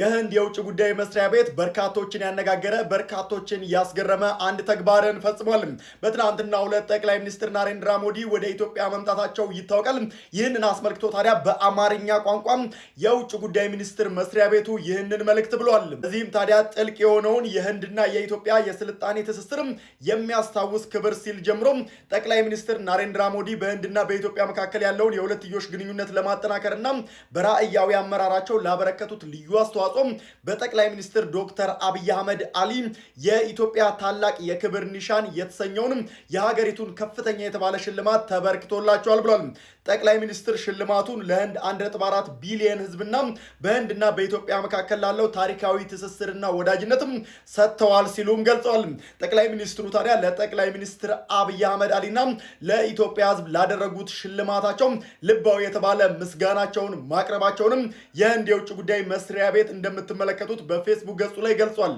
የህንድ የውጭ ጉዳይ መስሪያ ቤት በርካቶችን ያነጋገረ፣ በርካቶችን ያስገረመ አንድ ተግባርን ፈጽሟል። በትናንትናው ዕለት ጠቅላይ ሚኒስትር ናሬንድራ ሞዲ ወደ ኢትዮጵያ መምጣታቸው ይታወቃል። ይህንን አስመልክቶ ታዲያ በአማርኛ ቋንቋ የውጭ ጉዳይ ሚኒስትር መስሪያ ቤቱ ይህንን መልእክት ብሏል። በዚህም ታዲያ ጥልቅ የሆነውን የህንድና የኢትዮጵያ የስልጣኔ ትስስር የሚያስታውስ ክብር ሲል ጀምሮ ጠቅላይ ሚኒስትር ናሬንድራ ሞዲ በህንድና በኢትዮጵያ መካከል ያለውን የሁለትዮሽ ግንኙነት ለማጠናከርና በራዕያዊ አመራራቸው ላበረከቱት ልዩ አስተዋጽኦ በጠቅላይ ሚኒስትር ዶክተር አብይ አህመድ አሊ የኢትዮጵያ ታላቅ የክብር ኒሻን የተሰኘውንም የሀገሪቱን ከፍተኛ የተባለ ሽልማት ተበርክቶላቸዋል ብሏል። ጠቅላይ ሚኒስትር ሽልማቱን ለህንድ 1.4 ቢሊየን ህዝብና በህንድና በኢትዮጵያ መካከል ላለው ታሪካዊ ትስስርና ወዳጅነትም ሰጥተዋል ሲሉም ገልጸዋል። ጠቅላይ ሚኒስትሩ ታዲያ ለጠቅላይ ሚኒስትር አብይ አህመድ አሊና ለኢትዮጵያ ህዝብ ላደረጉት ሽልማታቸው ልባዊ የተባለ ምስጋናቸውን ማቅረባቸውንም የህንድ የውጭ ጉዳይ መስሪያ ቤት እንደምትመለከቱት በፌስቡክ ገጹ ላይ ገልጿል።